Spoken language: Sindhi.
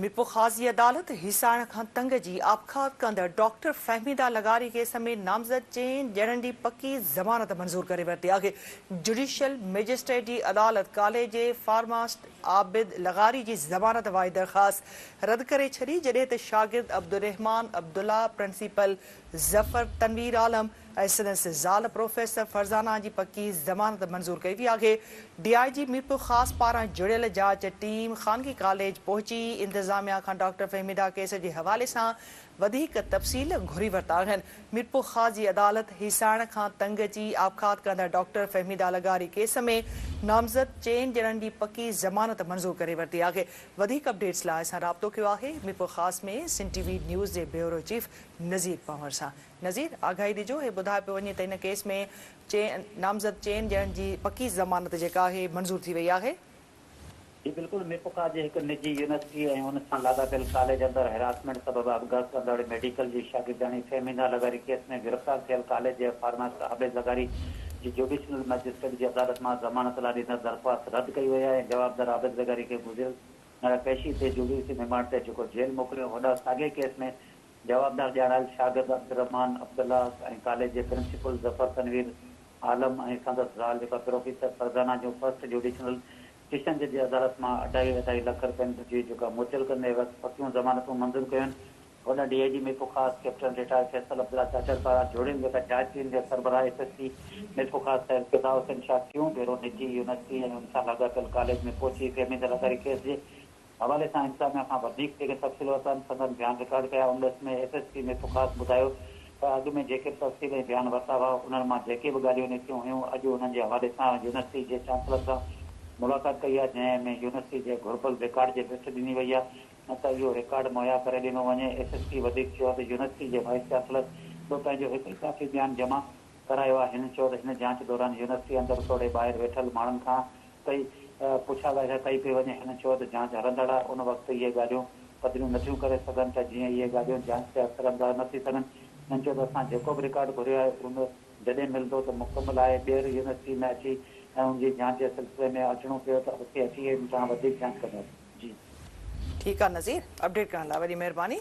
ميرپورخاص جي عدالت هيسائڻ کان تنگ جي آپگهات ڪندڙ ڊاڪٽر فهميده لغاري ڪيس ۾ نامزد چئن ڄڻن جي پڪي ضمانت منظور ڪري ورتي آهي. جڊيشل مئجسٽريٽ جي عدالت ڪاليج جي فارماسٽ عابد لغاري جي ضمانت واري درخواست رد ڪري ڇڏي جڏهن ته شاگرد عبدالرحمان عبدالله، پرنسپل ظفر تنوير عالم ۽ سندس زال پروفيسر فرزانه جي پڪي ضمانت منظور ڪئي وئي آهي. ڊي I جي ميرپورخاص پاران جڙيل جاچ ٽيم خانگي ڪاليج پهچي انتظاميا کان ڊاڪٽر فهميده ڪيس جي حوالي سان وڌيڪ تفصيل گهري ورتا آهن. ميرپورخاص جي عدالت هيسائڻ کان تنگ اچي آپگهات ڪندڙ ڊاڪٽر فهميده لغاري ڪيس ۾ نامزد چئن ڄڻن جي پڪي ضمانت منظور ڪري ورتي آهي. وڌيڪ اپڊيٽس لاء اسان رابطو ڪيو آهي ميرپورخاص ۾ سنڌ ٽي وي نيوز جي بيورو چيف نذير پنهور سان. نذير، آگاهي ڏجو، هي ٻڌايو پيو وڃي ته هن ڪيس ۾ چئن نامزد چئن ڄڻن جي پڪي ضمانت جيڪا آهي منظور ٿي وئي آهي. جي بلڪل، ميرپورخاص جي هڪ نجي يونيورسٽي ۽ ان سان لاڳاپيل ڪاليج اندر هراسمينٽ سبب آپگهات ڪندڙ ميڊيڪل جي شاگردياڻي فهميده لغاري ڪيس ۾ گرفتار ٿيل ڪاليج جي فارماسٽ عابد لغاري جي جوڊيشنل مئجسٽريٽ جي عدالت مان ضمانت لاء ڏنل درخواست رد ڪئي وئي آهي ۽ جوابدار عابد لغاري کي گذريل پيشي تي جوڊيشل رمانڊ تي جيڪو جيل موڪليو هوڏانهن ساڳئي ڪيس ۾ جوابدار ڄاڻايل شاگرد عبدالرحمان عبدالله ۽ ڪاليج جي پرنسپل ظفر تنوير عالم ۽ سندس زال جيڪا پروفيسر فرزانه جون فرسٽ جوڊيشنل سيشن جج جي عدالت مان اڍائي اڍائي لک رپين جي جيڪا مچلڪن عيوض پڪيون ضمانتون منظور ڪيون آهن. هوڏانهن D I G Mirpurkhas captain retired Faisal Abdullah Chachar پاران جوڙيل جيڪا جاچ ٽيم جي سربراهه S S P Mirpurkhas Syed Fida Hussain Shah ٽيون ڀيرو نجي يونيورسٽي ۽ ان سان لاڳاپيل ڪاليج ۾ پهچي فهميده لغاري ڪيس جي حوالي سان انتظاميا کان وڌيڪ جيڪي تفصيل ورتا آهن سندن بيان رڪارڊ ڪيا ان ڏس ۾ ايس ايس پي ميرپورخاص ٻڌايو ته اڳ ۾ جيڪي به تفصيل ۽ بيان ورتا هئا انهن مان جيڪي به ڳالهيون نڪتيون هيون اڄ انهن جي حوالي سان يونيورسٽي جي چانسلر سان ملاقات ڪئي آهي جنهن ۾ يونيورسٽي جي گهربل رڪارڊ جي لسٽ ڏني وئي آهي نه ته اهو رڪارڊ مهيا ڪري ڏنو وڃي ايس ايس پي وڌيڪ چيو ته يونيورسٽي جي وائيس چانسلر به پنهنجو هڪ اضافي بيان جمع ڪرايو آهي هن چيو ته هن جاچ دوران يونيورسٽي اندر توڙي ٻاهر ويٺل ماڻهن کان ڪئي پڇا ڳاڇا ڪئي پئي وڃي. هن چيو ته جاچ هلندڙ آهي، ان وقت اهي ڳالهيون پڌريون نٿيون ڪري سگهن ته جيئن اهي ڳالهيون جاچ تي اثر انداز نه ٿي سگهن. هن چيو ته اسان جيڪو به رڪارڊ گهريو آهي ان جڏهن ملندو ته مڪمل آهي، ٻيهر يونيورسٽي ۾ اچي ۽ ان جي جاچ جي سلسلي ۾ اچڻو پيو ته اتي اچي ان سان وڌيڪ جاچ ڪنداسين. جي. ٺيڪ آ نذير اپڊيٽ ڪرڻ لاء وڏي مهرباني.